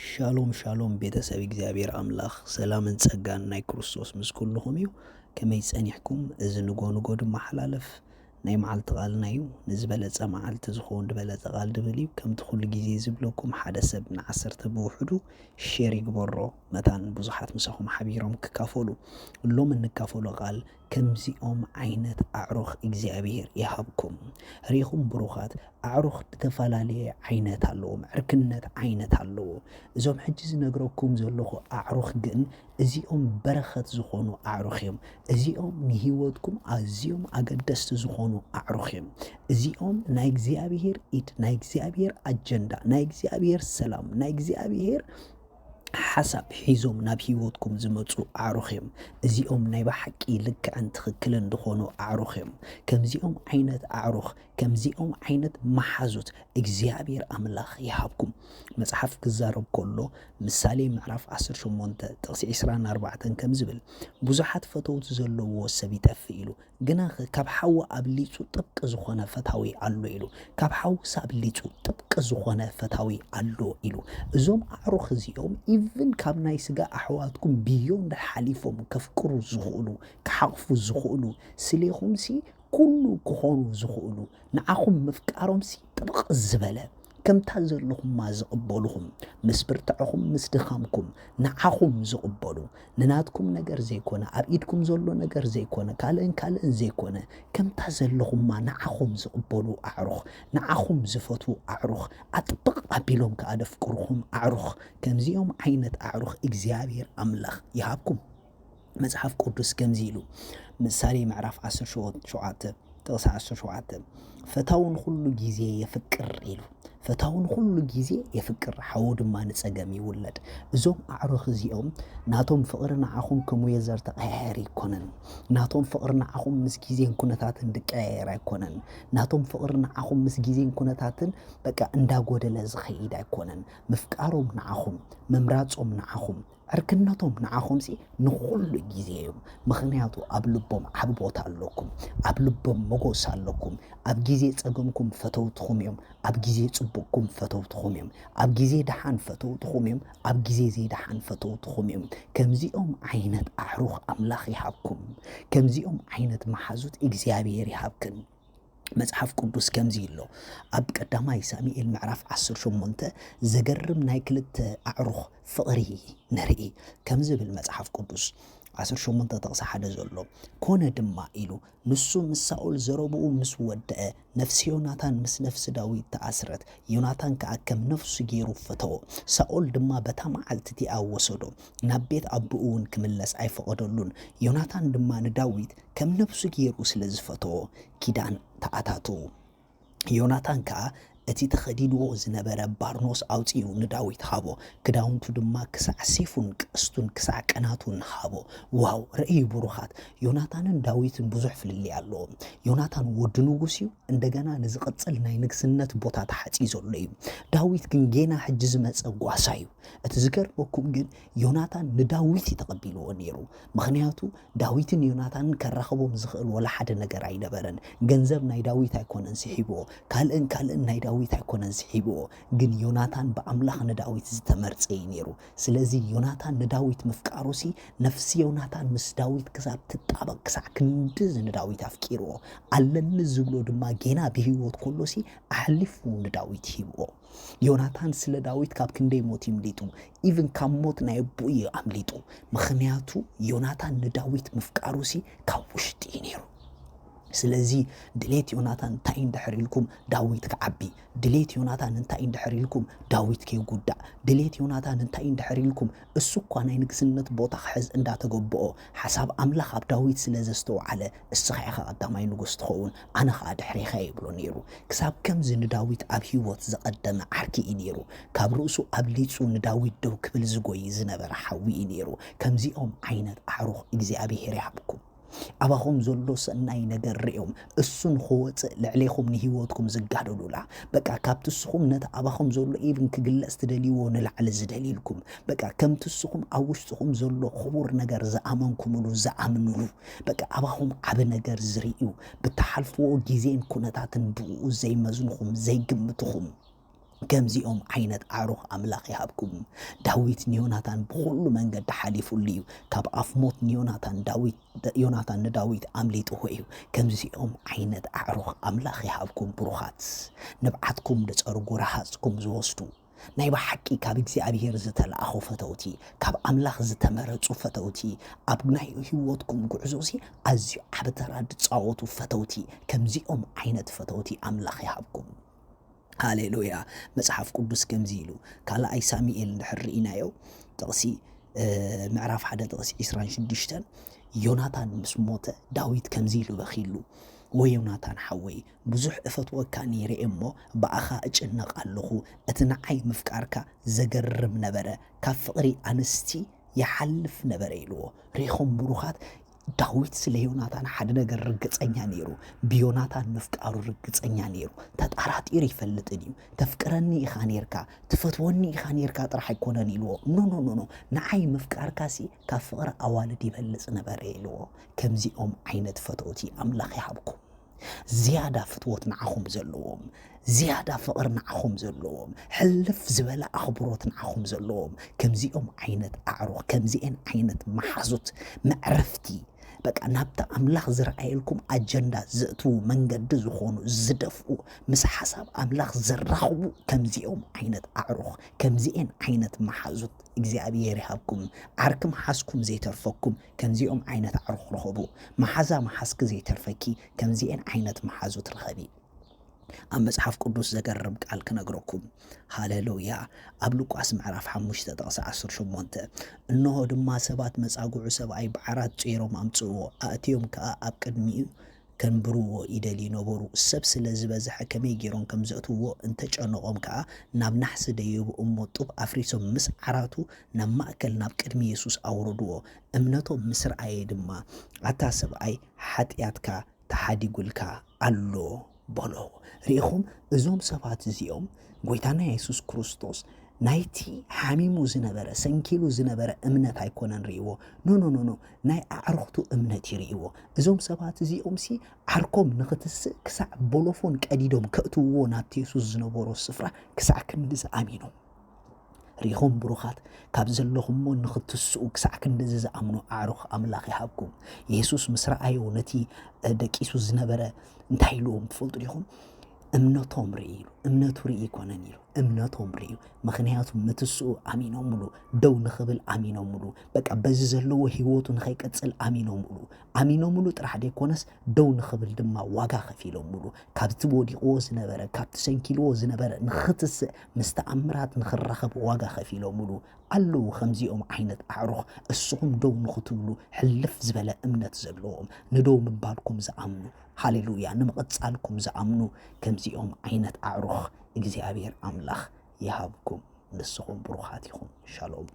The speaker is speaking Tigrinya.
ሻሎም ሻሎም ቤተሰብ እግዚኣብሔር ኣምላኽ ሰላምን ጸጋን ናይ ክርስቶስ ምስ ኩልኹም እዩ። ከመይ ጸኒሕኩም? እዚ ንጎ ንጎ ድማ ሓላለፍ ናይ መዓልቲ ቃልና እዩ። ንዝበለጸ መዓልቲ ዝኸውን ዝበለጸ ቃል ድብል እዩ። ከምቲ ኩሉ ግዜ ዝብለኩም ሓደ ሰብ ንዓሰርተ ብውሕዱ ሼር ይግበሮ መታን ብዙሓት ምሳኹም ሓቢሮም ክካፈሉ። ሎም እንካፈሎ ቃል ከምዚኦም ዓይነት ኣዕሩኽ እግዚኣብሔር ይሃብኩም። ርኢኹም ብሩኻት ኣዕሩኽ ዝተፈላለየ ዓይነት ኣለዎም። ዕርክነት ዓይነት ኣለዎ። እዞም ሕጂ ዝነግረኩም ዘለኹ ኣዕሩኽ ግን እዚኦም በረኸት ዝኾኑ ኣዕሩኽ እዮም። እዚኦም ንህይወትኩም ኣዝዮም ኣገደስቲ ዝኾኑ ኣዕሩኽ እዮም። እዚኦም ናይ እግዚኣብሔር ኢድ፣ ናይ እግዚኣብሔር ኣጀንዳ፣ ናይ እግዚኣብሔር ሰላም፣ ናይ እግዚኣብሔር ሓሳብ ሒዞም ናብ ህይወትኩም ዝመጹ ኣዕሩኽ እዮም። እዚኦም ናይ ብሓቂ ልክዕን ትኽክልን ዝኾኑ ኣዕሩኽ እዮም። ከምዚኦም ዓይነት ኣዕሩኽ፣ ከምዚኦም ዓይነት መሓዙት እግዚኣብሔር ኣምላኽ ይሃብኩም። መጽሓፍ ክዛረብ ከሎ ምሳሌ ምዕራፍ ዓሰርተ ሸሞንተ ጥቕሲ ዕስራን ኣርባዕተን ከም ዝብል፣ ብዙሓት ፈተውቲ ዘለውዎ ሰብ ይጠፍእ ኢሉ፣ ግናኸ ካብ ሓዊ ኣብሊጹ ጥብቂ ዝኾነ ፈታዊ ኣሎ ኢሉ። ካብ ሓዊስ ኣብሊጹ ጥብቂ ዝኾነ ፈታዊ ኣሎ ኢሉ። እዞም ኣዕሩኽ እዚኦም ኢቭን ካብ ናይ ስጋ ኣሕዋትኩም ብዮንድ ሓሊፎም ከፍቅሩ ዝኽእሉ፣ ክሓቕፉ ዝኽእሉ፣ ስሌኹምሲ ኩሉ ክኾኑ ዝኽእሉ፣ ንዓኹም ምፍቃሮምሲ ጥብቕ ዝበለ፣ ከምታ ዘለኹማ ዝቕበሉኹም፣ ምስ ብርትዕኹም ምስ ድኻምኩም ንዓኹም ዝቕበሉ፣ ንናትኩም ነገር ዘይኮነ፣ ኣብ ኢድኩም ዘሎ ነገር ዘይኮነ፣ ካልእን ካልእን ዘይኮነ፣ ከምታ ዘለኹማ ንዓኹም ዝቕበሉ ኣዕሩኽ፣ ንዓኹም ዝፈትዉ ኣዕሩኽ፣ ኣጥብቕ ኣቢሎም ከኣ ደፍቅሩኹም ኣዕሩኽ፣ ከምዚኦም ዓይነት ኣዕሩኽ እግዚኣብሔር ኣምላኽ ይሃብኩም። መጽሓፍ ቅዱስ ከምዚ ኢሉ፣ ምሳሌ ምዕራፍ ዓሰርተ ሸውዓተ ጥቕሲ ዓሰርተ ሸውዓተ፣ "ፈታዊ ንኹሉ ግዜ የፍቅር" ኢሉ። ፈታዊ ንኹሉ ግዜ የፍቅር፣ ሓዉ ድማ ንጸገም ይውለድ። እዞም ኣዕሩኽ እዚኦም ናቶም ፍቕሪ ንዓኹም ከም ዌዘር ተቐያየር ኣይኮነን። ናቶም ፍቕሪ ንዓኹም ምስ ግዜን ኩነታትን ድቀያየር ኣይኮነን። ናቶም ፍቕሪ ንዓኹም ምስ ግዜን ኩነታትን በቃ እንዳጎደለ ዝኸይድ ኣይኮነን። ምፍቃሮም ንዓኹም፣ ምምራጾም ንዓኹም፣ ዕርክነቶም ንዓኹምሲ ንኹሉ ግዜ እዮም። ምኽንያቱ ኣብ ልቦም ዓቢ ቦታ ኣለኩም። ኣብ ልቦም መጎስ ኣለኩም። ኣብ ግዜ ጸገምኩም ፈተውትኹም እዮም። ኣብ ግዜ ጽቡቕኩም ፈተውትኹም እዮም። ኣብ ግዜ ደሓን ፈተውትኹም እዮም። ኣብ ግዜ ዘይደሓን ፈተውትኹም እዮም። ከምዚኦም ዓይነት ኣዕሩኽ ኣምላኽ ይሃብኩም። ከምዚኦም ዓይነት መሓዙት እግዚኣብሔር ይሃብክን። መጽሓፍ ቅዱስ ከምዚ ኢሎ፣ ኣብ ቀዳማይ ሳሙኤል ምዕራፍ ዓሰርተ ሸሞንተ ዘገርም ናይ ክልተ ኣዕሩኽ ፍቕሪ ንርኢ። ከምዚ ዝብል መጽሓፍ ቅዱስ ዓሰርተ ሸሞንተ ጥቕሲ ሓደ ዘሎ፣ "ኮነ ድማ" ኢሉ፣ "ንሱ ምስ ሳኦል ዘረብኡ ምስ ወደአ፣ ነፍሲ ዮናታን ምስ ነፍሲ ዳዊት ተኣስረት፣ ዮናታን ከኣ ከም ነፍሱ ገይሩ ፈተዎ። ሳኦል ድማ በታ መዓልቲ እቲኣ ወሰዶ፣ ናብ ቤት ኣቦኡ እውን ክምለስ ኣይፈቐደሉን። ዮናታን ድማ ንዳዊት ከም ነፍሱ ገይሩ ስለ ዝፈተዎ፣ ኪዳን ተኣታተዉ። ዮናታን ከኣ እቲ ተኸዲንዎ ዝነበረ ባርኖስ ኣውጺኡ ንዳዊት ሃቦ፣ ክዳውንቱ ድማ ክሳዕ ሴፉን ቀስቱን ክሳዕ ቀናቱን ሃቦ።" ዋው! ርእዩ ብሩኻት፣ ዮናታንን ዳዊትን ብዙሕ ፍልልይ ኣለዎም። ዮናታን ወዲ ንጉስ እዩ፣ እንደገና ንዝቕጽል ናይ ንግስነት ቦታ ተሓጺ ዘሎ እዩ። ዳዊት ግን ጌና ሕጂ ዝመጸ ጓሳ እዩ። እቲ ዝገርመኩም ግን ዮናታን ንዳዊት እዩ ተቐቢልዎ ነይሩ። ምኽንያቱ ዳዊትን ዮናታንን ከራኽቦም ዝኽእል ወላ ሓደ ነገር ኣይነበረን። ገንዘብ ናይ ዳዊት ኣይኮነን ስሒብዎ፣ ካልእን ካልእን ናይ ዳዊት ኣይኮነን ስሒብዎ። ግን ዮናታን ብኣምላኽ ንዳዊት ዝተመርጸ እዩ ነይሩ። ስለዚ ዮናታን ንዳዊት ምፍቃሩሲ፣ ነፍሲ ዮናታን ምስ ዳዊት ክሳብ ትጣበቕ፣ ክሳዕ ክንድዚ ንዳዊት ኣፍቂርዎ። ኣለኒ ዝብሎ ድማ ጌና ብህይወት ከሎሲ ኣሕሊፉ ንዳዊት ሂብዎ። ዮናታን ስለ ዳዊት ካብ ክንደይ ሞት ይምሊጡ፣ ኢቭን ካብ ሞት ናይ ኣቦኡ እዩ ኣምሊጡ። ምኽንያቱ ዮናታን ንዳዊት ምፍቃሩሲ ካብ ውሽጢ እዩ ነይሩ። ስለዚ ድሌት ዮናታን እንታይ እንድሕር ኢልኩም፣ ዳዊት ክዓቢ። ድሌት ዮናታን እንታይ እንድሕር ኢልኩም፣ ዳዊት ከይጉዳእ። ድሌት ዮናታን እንታይ እንድሕር ኢልኩም፣ እሱ እኳ ናይ ንግስነት ቦታ ክሕዝ እንዳተገበኦ፣ ሓሳብ ኣምላኽ ኣብ ዳዊት ስለ ዘስተውዓለ፣ "እስኻ ኢኻ ቀዳማይ ንጉስ ትኸውን፣ ኣነ ኸኣ ድሕሬኻ" ይብሎ ነይሩ። ክሳብ ከምዚ ንዳዊት ኣብ ህይወት ዘቐደመ ዓርኪ እዩ ነይሩ። ካብ ርእሱ ኣብሊጹ ንዳዊት ደው ክብል ዝጎይ ዝነበረ ሓዊ እዩ ነይሩ። ከምዚኦም ዓይነት ኣዕሩኽ እግዚኣብሄር ይሃብኩም። ኣባኹም ዘሎ ሰናይ ነገር ርእዮም፣ እሱ ንኽወጽእ ልዕሌኹም ንህይወትኩም ዝጋደሉላ። በቃ ካብቲ እስኹም ነቲ ኣባኹም ዘሎ ኢቭን ክግለጽ ትደልይዎ ንላዕሊ ዝደልይልኩም። በቃ ከምቲ እስኹም ኣብ ውሽጥኹም ዘሎ ክቡር ነገር ዝኣመንኩምሉ፣ ዝኣምኑሉ። በቃ ኣባኹም ዓቢ ነገር ዝርእዩ፣ ብትሓልፍዎ ግዜን ኩነታትን ብእኡ ዘይመዝንኹም፣ ዘይግምትኹም። ከምዚኦም ዓይነት ኣዕሩኽ ኣምላኽ ይሃብኩም። ዳዊት ንዮናታን ብኹሉ መንገዲ ሓሊፉሉ እዩ። ካብ ኣፍ ሞት ንዮናታን ዳዊት ዮናታን ንዳዊት ኣምሊጥዎ እዩ። ከምዚኦም ዓይነት ኣዕሩኽ ኣምላኽ ይሃብኩም ብሩኻት። ንብዓትኩም ዝጸርጉ ረሃጽኩም ዝወስዱ ናይ ብሓቂ ካብ እግዚኣብሔር ዝተላእኹ ፈተውቲ፣ ካብ ኣምላኽ ዝተመረጹ ፈተውቲ፣ ኣብ ናይ ህይወትኩም ጉዕዞ ሲ ኣዝዩ ዓቢ ተራ ዝጻወቱ ፈተውቲ፣ ከምዚኦም ዓይነት ፈተውቲ ኣምላኽ ይሃብኩም። ሃሌሉያ። መጽሓፍ ቅዱስ ከምዚ ኢሉ፣ ካልኣይ ሳሙኤል እንድሕር ርኢናዮ፣ ጥቕሲ ምዕራፍ ሓደ ጥቕሲ ዕስራን ሽዱሽተን፣ ዮናታን ምስ ሞተ ዳዊት ከምዚ ኢሉ በኺሉ፣ ወዮናታን ሓወይ፣ ብዙሕ እፈትወካ ነይረ እሞ ብኣኻ እጭነቕ ኣለኹ። እቲ ንዓይ ምፍቃርካ ዘገርም ነበረ፣ ካብ ፍቕሪ ኣንስቲ ይሓልፍ ነበረ ኢልዎ። ርኢኹም ብሩኻት፣ ዳዊት ስለ ዮናታን ሓደ ነገር ርግጸኛ ነይሩ። ብዮናታን ምፍቃሩ ርግጸኛ ነይሩ። ተጠራጢሩ ይፈልጥን እዩ። ተፍቅረኒ ኢኻ ነርካ፣ ትፈትወኒ ኢኻ ነርካ ጥራሕ ኣይኮነን ኢልዎ። ኖ ኖ ኖ ኖ፣ ንዓይ ምፍቃርካሲ ካብ ፍቕሪ ኣዋልድ ይበልጽ ነበረ ኢልዎ። ከምዚኦም ዓይነት ፈተውቲ ኣምላኽ ይሃብኩም። ዝያዳ ፍትወት ንዓኹም ዘለዎም፣ ዝያዳ ፍቕሪ ንዓኹም ዘለዎም፣ ሕልፍ ዝበለ ኣኽብሮት ንዓኹም ዘለዎም፣ ከምዚኦም ዓይነት ኣዕሩኽ፣ ከምዚኤን ዓይነት መሓዙት መዕረፍቲ፣ በቃ ናብቲ ኣምላኽ ዝረኣየልኩም ኣጀንዳ ዘእትዉ፣ መንገዲ ዝኾኑ፣ ዝደፍኡ፣ ምስ ሓሳብ ኣምላኽ ዘራኽቡ፣ ከምዚኦም ዓይነት ኣዕሩኽ፣ ከምዚኤን ዓይነት መሓዙት እግዚኣብሔር ይሃብኩም። ዓርኪ መሓዝኩም ዘይተርፈኩም፣ ከምዚኦም ዓይነት ኣዕሩኽ ርኸቡ። መሓዛ መሓዝኪ ዘይተርፈኪ፣ ከምዚኤን ዓይነት መሓዙት ርኸቢ። ኣብ መጽሓፍ ቅዱስ ዘገርም ቃል ክነግረኩም። ሃሌሉያ። ኣብ ሉቃስ ምዕራፍ ሓሙሽተ ጥቕሲ ዓሰርተ ሸሞንተ፣ እንሆ ድማ ሰባት መጻጉዑ ሰብኣይ ብዓራት ጾይሮም ኣምጽእዎ፣ ኣእትዮም ከኣ ኣብ ቅድሚኡ ከንብርዎ ይደልዩ ነበሩ። ሰብ ስለ ዝበዝሐ ከመይ ገይሮም ከም ዘእትውዎ እንተጨነቖም ከኣ ናብ ናሕሲ ደየቡ እሞ ጡብ ኣፍሪሶም ምስ ዓራቱ ናብ ማእከል ናብ ቅድሚ የሱስ ኣውረድዎ። እምነቶም ምስ ረኣየ ድማ ኣታ ሰብኣይ ሓጢኣትካ ተሓዲጉልካ ኣሎ በሎ። ርኢኹም፣ እዞም ሰባት እዚኦም ጎይታና የሱስ ክርስቶስ ናይቲ ሓሚሙ ዝነበረ፣ ሰንኪሉ ዝነበረ እምነት ኣይኮነን ርእይዎ። ኖ ኖ ኖ ኖ፣ ናይ ኣዕሩኽቱ እምነት እዩ ርእይዎ። እዞም ሰባት እዚኦም ሲ ዓርኮም ንኽትስእ ክሳዕ ቦሎፎን ቀዲዶም ከእትውዎ ናብቲ የሱስ ዝነበሮ ስፍራ ክሳዕ ክንድዚ ኣሚኖም። ርኢኹም ብሩኻት፣ ካብ ዘለኹሞ ንኽትስኡ ክሳዕ ክንድዚ ዝኣምኑ ኣዕሩኽ ኣምላኽ ይሃብኩም። የሱስ ምስ ረኣዮ ነቲ ደቂሱ ዝነበረ እንታይ ኢልዎም ትፈልጡ ዲኹም? እምነቶም ርኢ ኢሉ። እምነቱ ርኢ ኣይኮነን ኢሉ፣ እምነቶም ርኢ። ምኽንያቱ ምትስኡ ኣሚኖምሉ፣ ደው ንኽብል ኣሚኖምሉ። በቃ በዚ ዘለዎ ህይወቱ ንኸይቀጽል ኣሚኖምሉ። ኣሚኖምሉ ጥራሕ ደይኮነስ ደው ንኽብል ድማ ዋጋ ከፊሎምሉ። ካብቲ ወዲቕዎ ዝነበረ፣ ካብቲ ሰንኪልዎ ዝነበረ ንኽትስእ፣ ምስ ተኣምራት ንኽራኸብ ዋጋ ከፊሎምሉ ኣለዉ። ከምዚኦም ዓይነት ኣዕሩኽ እስኹም ደው ንኽትብሉ ሕልፍ ዝበለ እምነት ዘለዎም፣ ንደው ምባልኩም ዝኣምኑ፣ ሃሌሉያ፣ ንምቕጻልኩም ዝኣምኑ ከምዚኦም ዓይነት ኣዕሩኽ እግዚኣብሔር ኣምላኽ ይሃብኩም። ንስኹም ብሩኻት ኢኹም። ሻሎም።